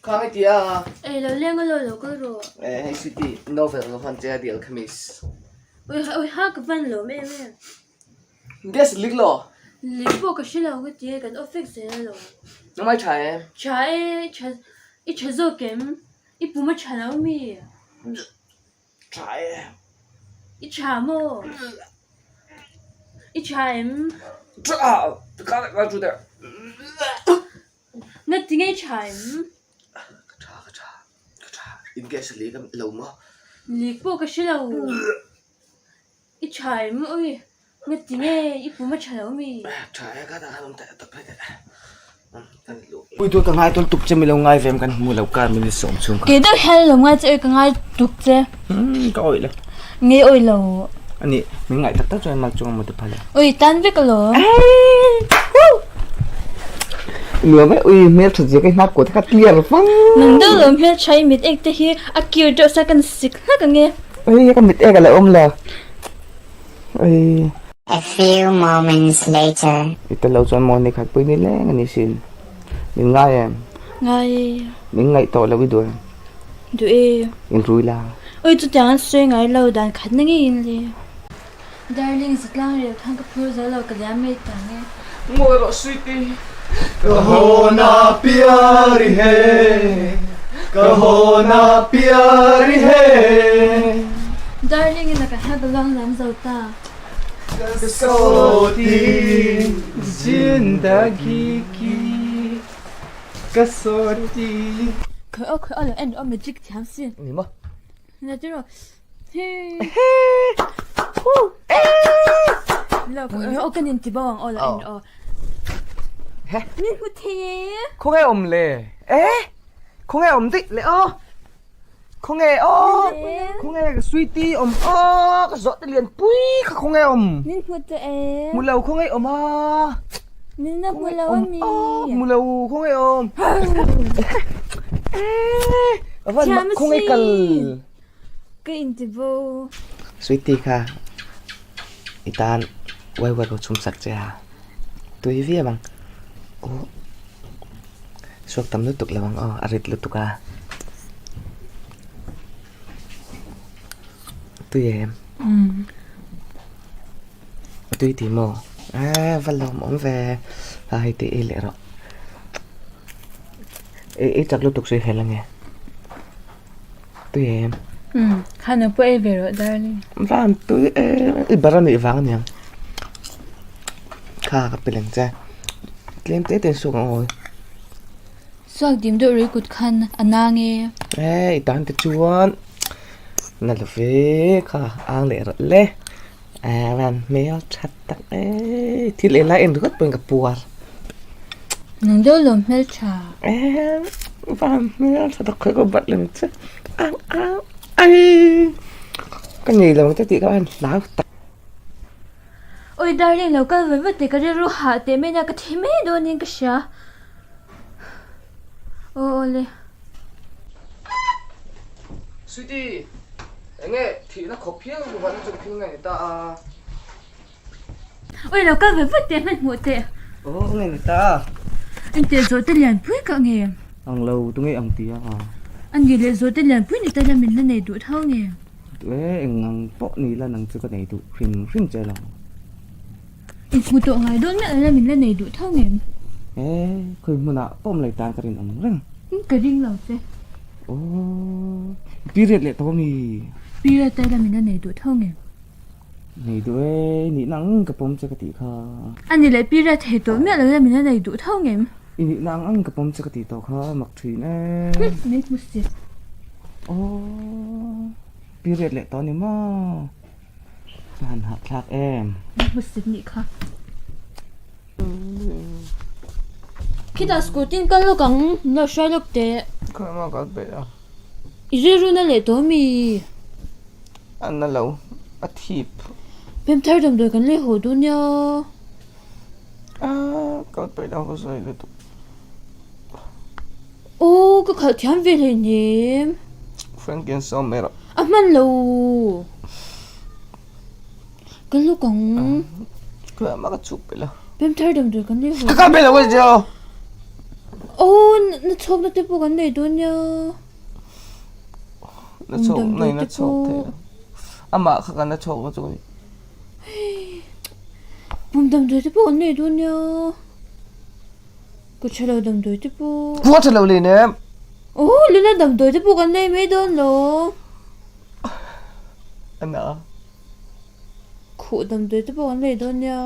Khang i tia. Ei lo leng a lo lo kal rawh. Eh hei city novel lo hman che a the alchemist. Ui ha ui ha ka van lawm em em. Gas lik lo. Lik pawh ka hre lo ka ti e kan off vek zel alawm. Nangmah i tha em? Tha e tha i tha zawk em? I pum a tha lo mi? Tha e. I tha maw? I tha em? Tha ka ka chu der. Na ti ngei tha em? Ka tha ka tha ka tha in gas a lik lo maw? Lik pawh ka hre lo. I tha em ui na ti nge i pum a tha lo mi? Tha e ka dah han awm teh tak phei teh. Pui tur ka ngai tawn tuk che milo ngai vem kan hmu lo kar min sawm chhung kha. Kei deuh hian lo ngai che oi ka ngai tuk che. Ka awih lo. Nge awih lo. Ani min ngaih tak tak chuan mal chung a mu te phal e. Ui tan vek alawm. Nuam e ui hmel that zia ka hnar kuat kha clear vang. Nang deuh lo hmel tha i mit ek te hi a kir deuh sa kan sik hlak ang e. Ui ka mit ek a la awm lo. Ui. A few moments later. I tel lo chuan maw ni khat pui ni leng a ni sin. Min ngai em? Ngai e. Min ngaih tawh lo i duh em? Duh e. In rui la. Ui chutiang an sawi ngai lo dan khat na ngeiin le. Darling zatlang rel khan ka phur zo lo ka liam mai ta nge. Ngawi rawh sweetie. Ka haw na piari he, ka haw na piari he. Darling in a ka hla ka luang lam zo ta. Kasauti zindagi ki kasauti. Khoi aw khoi aw lo en aw magic thiam si. Ni maw? Na ti rawh. He. Lo khoi aw kan in ti bawk ang aw lo en aw. He. Min hmu thei e. Khawnge awm le? Eh? Khawnge awm daih le aw? Khawnge aw khawnge ka sweetie awm aw ka zawh te lian pui kha khawnge awm Min hmu tawh e hmu lo khawnge awm a Min la hmu lo ami hmu lo khawnge awm Avan mak khawnge kal Ka inti bo Sweetie kha i tan uai uai ka chhum sak che a tui viau ang aw Suak tam lutuk lo ang aw, a rit lutuk a. Tui em? A tui ti maw? A va lawm awm ve. A hei tih ei leh rawh. Ei ei chak lutuk sawi fel ange. Tui em? Khan a pawh ei ve rawh darling. Van tui em? I bar a nih vang aniang. Kha ka pe leng che. Tlem te te suak ang awi. Suak dim deuh rei kut khan a nang e. E i tan te chuan na lo ve kha ang leh rawh le. A van hmel that tak e thil ei lai en ringawt pawhin ka puar. Nang deuh lo hmel tha. E van hmel tha tak khawi ka bat lem che ang ang ai ka nei lo ang che tih ka van hlau tak. Awi darling lo kal ve vat teh ka rilru hah teh mai nia ka thi mai dawn in ka hria. Aw aw le. Sweetie, enge thihna khawp hial ang vana chu thil nge ni ta a? Awi lo kal ve vat teh hmanhmawh teh. Aw nge ni ta a? Engteh zawh te lian pui ka nge? Ang lo tunge ang ti a? A ni leh zawh te lian pui ni ta ila min la nei duh tho nge? Duh e, eng ang pawh ni la nang chu ka nei duh hrim hrim che lo. I hmu tawh ngai dawn miah lo la min la nei duh tho ngem? E, khawi hmunah pawh awm lei tan ka rinawm reng. Ka ring lo che. Aww, period leh tawh ami? Period te la min la nei duh tho ngem? Nei duh e, i nihna ang ang ka pawm che ka tih kha. A ni leh period thei tawh miah lo la min la nei duh tho ngem? I nihna ang ang ka pawm che ka tih tawh kha mak thin e. Min hmu si. Aww, period leh tawh a ni maw? Ka han hahthlak em. Min hmu si nih kha. Khitah scooty in kal lawk ang, min lo hruai lawk teh. Khawi kal peih a? I rilru na leh tawh mi? A na lo, a thip. Pemthar damdawi kan lei haw dawn nia. A kal peih lo ka sawi lutuk. Aw ka khalh thiam ve hleinem. Frank in sawm mai rawh. A hman lo. Ka luk ang. Khawi mah ka chhuk peih lo. Pemthar damdawi kan lei haw. Ka kal peih lo ka ti che. Aw. Na chhawkna te pawh kan nei dawn nia. Na chhawk nei na chhawk thei lo. Amah kha kan la chhawk na chu ni. Pum damdawi te pawh kan nei dawn nia. Ka tha lo damdawi te pawh. Ka tha lo leh nem. Aw luna damdawi te pawh kan nei mai dawn lo. Ana. Khuh damdawi te pawh kan nei dawn nia.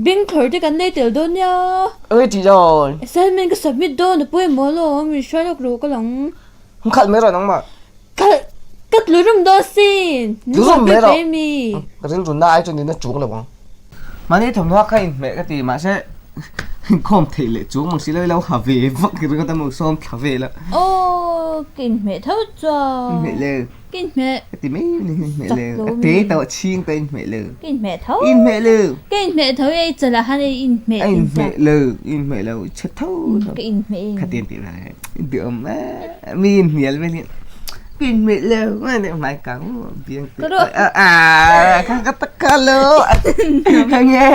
Beng thlawr te kan nei tel dawn nia. Oi ti dawn. Assignment ka submit dawn a pawimawh alawm min hruai lawk rawh ka lang. Khalh mai rawh nangmah. Khalh ka tlu rum dawn sin. Tlu rum mai rawh. Ka rilru na ai chuan nina chuang lo ang. Mahni thawmhnaw kha inhmeh ka ti mahse inkhawm theih leh chuang mang si lo ilo ha ve vak ringawt a maw sawm thla vel a. Aw ka inhmeh tho chuan. Inhmeh lo. Ka inhmeh. Ka ti mai mai inhmeh lo. A te tawh chhing tawh inhmeh lo. Ka inhmeh tho. Inhmeh lo. Ka inhmeh tho e i chalah khan i inhmeh. A inhmeh lo inhmeh lo i chhe tho tho. Ka inhmeh. Khatin tih lai duhawm a mi inhnial vel hian ka inhmeh lo hmai kang biang te a ka ka tak ka lo nge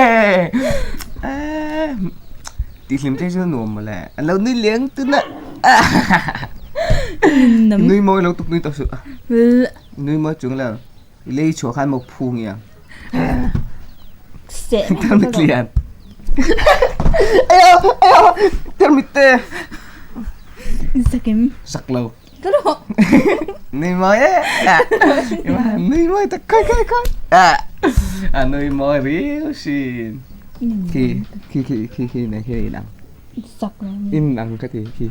tih hlim te chu nuam mawle an lo nui leng tun a nui mawi lo tuk nui tawh suh nui mawi chung lo i lei chhuah khan maw phu nge ang termit lian ayo ayo termit te Sakim. Sak lo. Ka rawh. Nui mawi e. Nui mawi tak khai khai khai. A nui mawi riau sin. Khi khi khi khi khi này khi inang. Sak lo. Inang ka ti khi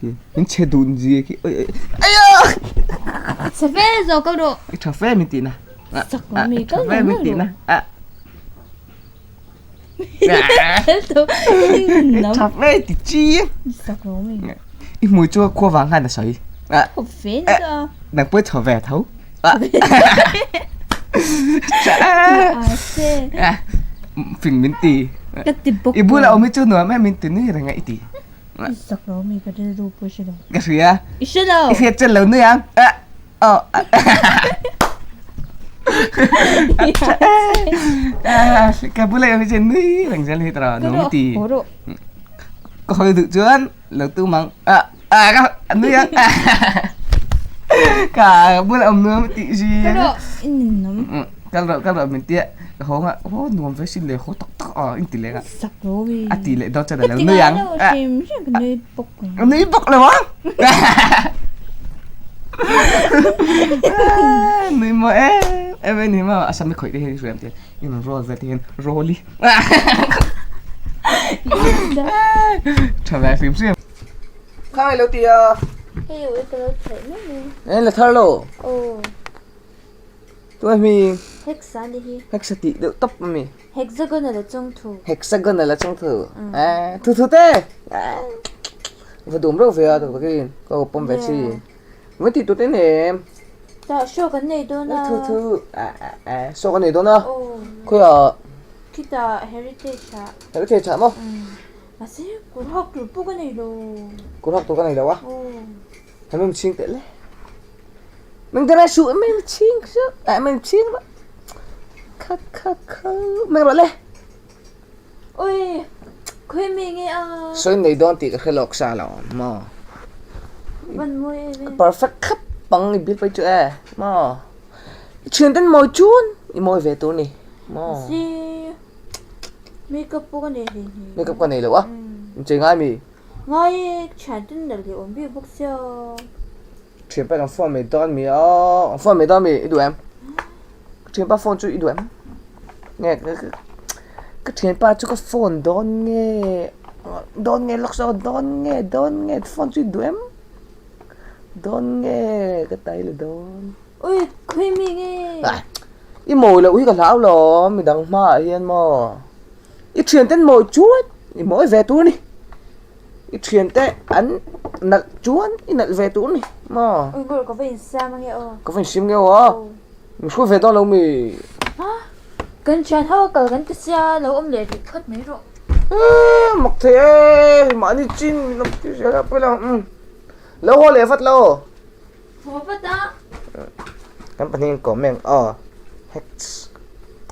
khi. Min che dun zia khi. Oi oi. Ayo. Sa fe zo ka rawh. Tha fe min ti na. Sak lo mi ka fe min ti na. Tha fe ti chi. Sak lo mi. I hmui chu khua vang khan a sawi. Khua fe ni ta. Nang pawh tha ve tho. Fing min ti. Ka ti bawk. I bula awm hi chu nuam em min ti nui reng a i ti. I sak lo mi ka rilru pawh i hre lo. Ka hria. I hre lo. I hriat chuan lo nui ang. Aw. Ka bula awm hi chuan nui reng zel hi tawh nuam i ti. Ka hawi duh chuan lo tum ang. Ka nui ang. Ka bula awm nuam i tih si. Kal rawh i ninawm. Kal rawh kal rawh min tia ka haw ang a aw nuam ve sin le haw tak tak a in ti leng a. Sak lo mi. A ti leh dawn chuan a lo nui ang. Ka ti ngai lo hrim hrim ka nui bawk ang. Ka nui bawk lo ang. Nui maw em em a ni maw a sam i khawih te hian i hriam te i rawn roll vel te hian roll i. Tha ve hrim hrim. Khai lo ti a. Hei ui ka lo theih mai mai. Eng la thar lo. Aw. Tu a mi? Hexa ni hi. Hexa tih deuh tawp a mi. Hexagon a la chawng thu. Hexagon a la chawng thu. Eh, thu thu te. Va dum reuh ve a tak takin ka pawm ve chi. Va ti tu te nem. Ta show kan nei dawn a. Thu thu. Eh, show kan nei dawn a. Khawiah? Khita heritage ah. Heritage ah maw? Mahse kawr hak tur pawh ka nei lo. Kawr hak tur ka nei lo a. Hei mem chhing teh le. Meng dara su mem chhing su. Ah mem chhing ba. Kha kha kha meng rawh le. Oi khawi mi nge a. Sawi nei dawn tih ka hre lawk sa lo maw. Van mawi em em. Perfect khap pang i bil pai chu e maw. I thian ten mawi chuan i mawi ve tur ni maw. Si makeup pawh ka nei hleihnih. Makeup ka nei lo a. Inchei ngai mi. Ngai e, thian ten nalh leh awm bik bawk sia. Thianpa kan phone mai dawn mi aw, an phone mai dawn mi i duh em? Ka thianpa phone chu i duh em? Nge ka thianpa chu ka phone dawn nge dawn nge lawk saw dawn nge dawn nge phone chu i duh em? Dawn nge ka tai la dawn. Ui khawi mi nge? I mawi loh hi ka hlau lo midang hmaah hian maw. I thian ten mawi chuan i mawi ve tur a ni. I thian te an nalh chuan i nalh ve tur a ni maw. Ui ngawrh ka va insiam ange aw. Ka va insiam nge aw a. Mi hruai ve dawn lo mi. Ha kan thian ho a kal kan ti sia lo awm leh rih phawt mai rawh. Eee mak thei e mahni chin min awm tir zel a pawi lo umm lo haw leh vat lo. Haw vat a. Kan pahnih in comment aw hex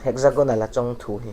hexagonal a chawng thu hi.